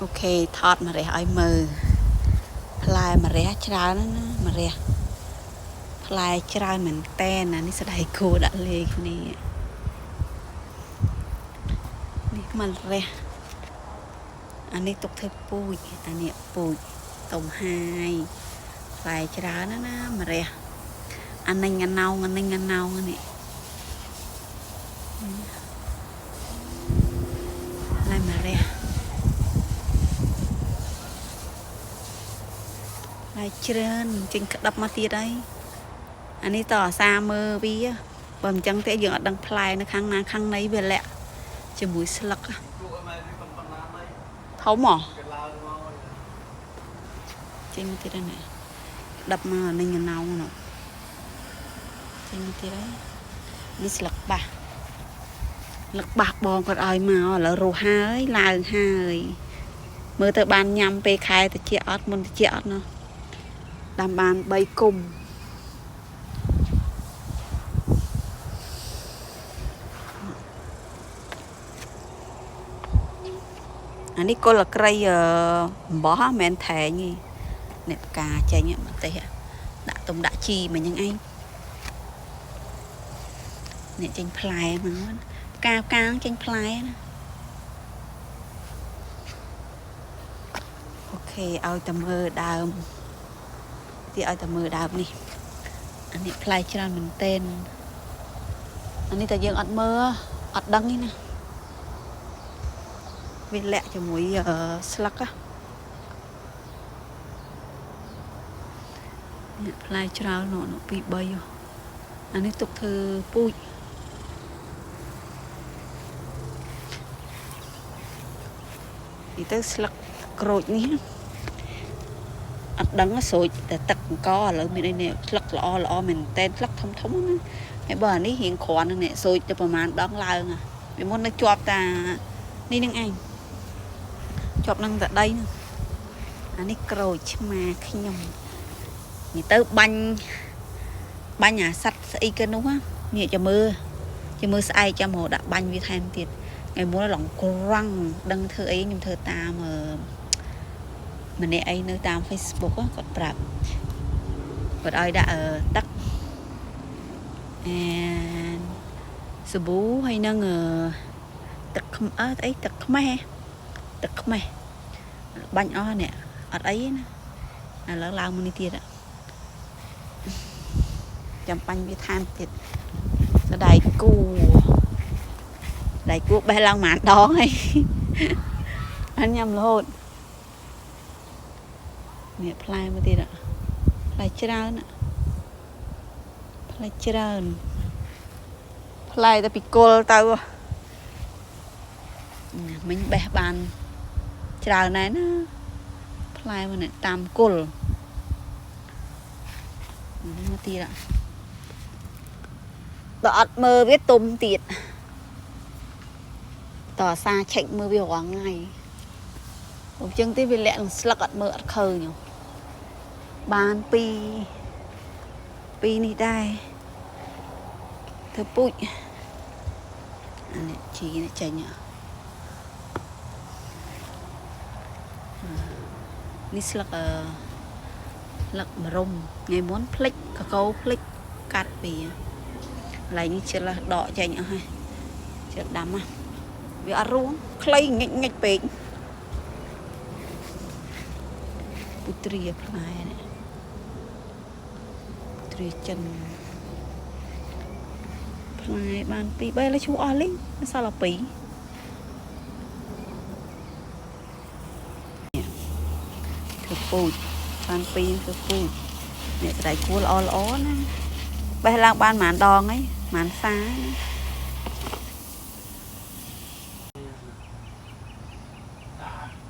OK ថតម្រះឲ្យមើលផ្លែម្រះច្រើនណាស់ណាម្រះផ្លែច្រើនមែនតែនណានេះស្ដែកគោដាក់លេខគ្នានេះម្រះអានេះទុកធ្វើពូជអានេះពូជតុំហាយផ្លែច្រើនណាស់ណាម្រះអានេះអាណោងអានេះអាណោងនេះផ្លែម្រះផ្លែច្រើនចេញក្តាប់មកទៀតហើយអានេះតអាសាមើលវាបើមិនចឹងទេយើងអត់ដឹងផ្លែនៅខាងណាខាងណីវាលាក់ជាមួយស្លឹក ពួកម៉ែវាប៉ុណ្ណាណី ធំហ៎ គេឡើងមក ចេញមកទៀតហើយនេះក្តាប់មកអានេះអាណោងនោះចេញមកទៀតហើយនេះស្លឹកបាសស្លឹកបាសបងគាត់ឲ្យមកឥឡូវរស់ហើយឡើងហើយមើលទៅបានញ៉ាំពេលខែតិចអត់មុនតិចអត់នោះដាំបាន3គុំអានេះគល់អក្រីអឺអំបោះហ៎មិនមែនថែងទេនេះផ្កាចេញហ៎ម្ទេសហ៎ដាក់ទុំដាក់ជីមកហ្នឹងឯងនេះចេញផ្លែមកណាផ្កាផ្កាហ្នឹងចេញផ្លែណាOK ឲ្យតែមើលដើមទីឲ្យតែមើលដើមនេះអានេះផ្លែច្រើនមែនទែនអានេះតែយើងអត់មើលអត់ដឹងទេណាវាលាក់ជាមួយស្លឹកហ៎ នេះផ្លែច្រើននោះនោះ2 3ហ៎អានេះទុកធ្វើពូជនេះទៅស្លឹកក្រូចនេះណាអត់ដឹងស្រួចតែទឹកអង្គឥឡូវមានអីនេះស្លឹកល្អល្អមែនតែនស្លឹកធំធំណាហើយបើអានេះរៀងគ្រាន់ហ្នឹងនេះស្រួចទៅប្រហែលដងឡើងហ่ะពីមុននៅជាប់តានេះនឹងឯងជាប់នឹងតាដីហ្នឹងអានេះក្រូចឆ្មាខ្ញុំនេះទៅបាញ់បាញ់អាសត្វស្អីគេនោះណានេះចាំមើលចាំមើលស្អែកចាំរកដាក់បាញ់វាថែមទៀតថ្ងៃមុនឡងក្រាំងដឹងធ្វើអីខ្ញុំធ្វើតាមម្នាក់អីនៅតាម Facebook ហ៎គាត់ប្រាប់គាត់ឲ្យដាក់ទឹកអែនសាប៊ូហើយនឹងទឹកខ្មអើអីទឹកខ្មេះហ៎ទឹកខ្មេះបាញ់អស់នេះអត់អីទេណាឥឡូវឡើងមកនេះទៀតចាំបាញ់វាថែមទៀតសដៃគូដៃគូបេះឡើងប៉ុន្មានដងហើយអញញ៉ាំរហូតនេះផ្លែមកទៀតផ្លែច្រើនផ្លែច្រើនផ្លែតែពីគល់ទៅមិញបេះបានច្រើនណែណាផ្លែមកនេះតាមគល់មកទៀតបើអត់មើលវាទុំទៀតតអាសាឆែកមើលវារាល់ថ្ងៃអញ្ចឹងទេវាលាក់នឹងស្លឹកអត់មើលអត់ឃើញបានពីរពីរនេះដែរធ្វើពូជអានេះជីនេះចេញនេះស្លឹកអឺស្លឹកម្រុំថ្ងៃមុនភ្លេចកកោភ្លេចកាត់វាកន្លែងនេះជិលដកចេញអស់ហើយជិលដាំណាវាអត់រួងខ្លីងិចងិចពេកពុទ្រាផ្លែនេះពុទ្រាចិនផ្លែបាន2 3ឥឡូវឈូអស់លីងសល់តែ2ធ្វើពូជបាន2ធ្វើពូជនេះសដៃគួរល្អល្អណាបេះឡើងបានប៉ុន្មានដងហើយប៉ុន្មានសាណា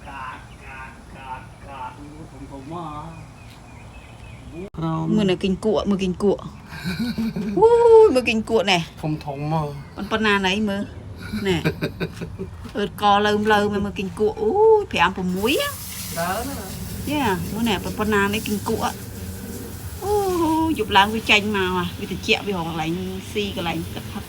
កាតកាតកាតកាតកាតធំធំមកក្រោម មើលនៅគិញគក់មើលគិញគក់អូយមើលគិញគក់នេះ ធំធំមក ប៉ុណ្ណាណីមើលណែអឺតកលើមលើមមើលគិញគក់អូយ5 6 ច្រើនណា យ៉ាមើលណែប៉ុណ្ណានេះគិញគក់អូយប់ឡើងវាចាញ់មកវាតិចវារកកន្លែងស៊ីកន្លែងទឹកផឹក